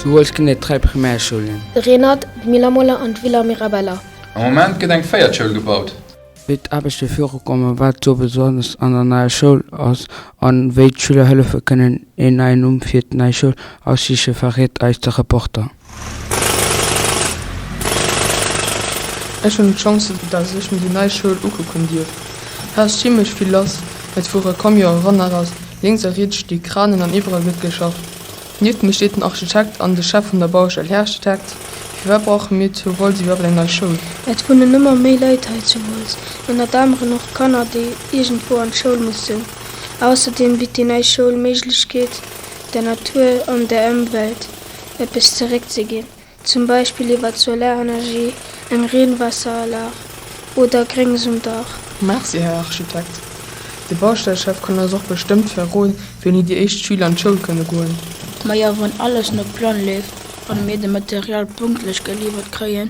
Zu Wolz ginn et 3 Primärschoulen. De Renert, d'Milla Muller an d'Villa Mirabella. Am Moment gëtt eng véiert Schoul gebaut. Wéi d'Aarbechte virukommen, wat sou besonnesch an der neier Schoul ass an wéi d'Schüler hëllefe kënnen een neien Numm fir d'nei Schoul aussiche verréit eis de Reporter. Ech hunn d'Chance, dass ech mir déi nei Schoul ukucken dierf. Hei ass zimlech vill lass, et fuere Camionen eran a raus, lénks a riets sti Kranen an iwwerall gëtt geschafft. Nieft mir steet den Architekt an de Chef vun der Baustell. Här Architekt, firwat brauche mir zu Wolz iwwerhaapt eng nei Schoul? Et wunnen ëmmer méi Leit hei zu Wolz, ënnert aneren och Kanner, déi iergendwou an d'Schoul mussen. Ausserdeem bitt déi nei Schoul d'Méiglechkeet, der Natur an der Ëmwelt eppes zeréckzeginn. Zum Beispill iwwer d'Solarenergie, eng Reenwaasseranlag oder Gréngs um Daach. Merci, Här Architekt. De Baustellchef kann eis och bestëmmt verroden, wéini déi éischt Schüler an d'Schoul kënne goen. Majo, wann alles no Plang leeft an mir de Material pünktlech geliwwert kréien,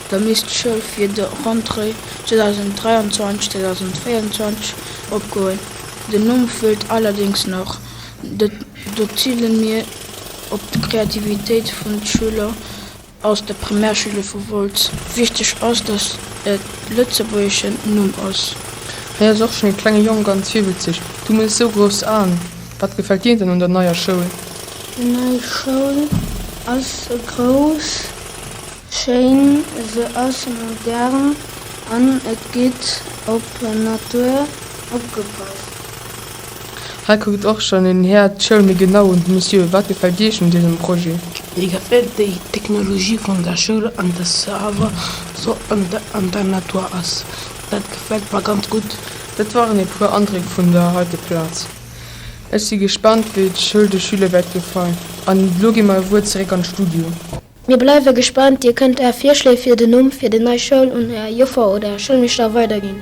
da misst d'Schoul fir de Rentrée 2023, 2024 opgoen. Den Numm feelt allerdéngs nach. Do ziele mir op d'Kreativitéit vun d'Schüler aus der Primärschoule vu Wolz. Wichteg ass, datt et lëtzebuergeschen Numm ass. Hei ass och schon e klenge Jong ganz virwëtzeg. Du hues sou grouss Aen. Wat gefält dir denn un der neier Schoul? Déi nei Schoul ass grouss, schéin, se ass modern an et gitt op d'Natur opgepasst. Hei kuckt och schon een Här d'Schoul méi genau un. Monsieur, wat gefällt Iech un dësem Projet? Mir gefält déi Technologie vun der Schoul an dass se awer sou an der Natur ass. Dat gefält mer ganz gutt. Dat waren e puer Andréck vun der heite Plaz. Ech si gespaant wéi d'Schoul de Schüler wäert gefalen. An elo gi mer e Wuert zeréck an d'Studio. Mir bleiwe gespaant, Dir kënnt Är Virschléi fir den Numm fir déi nei Schoul un Är Joffer oder Är Schoulmeeschter weiderginn.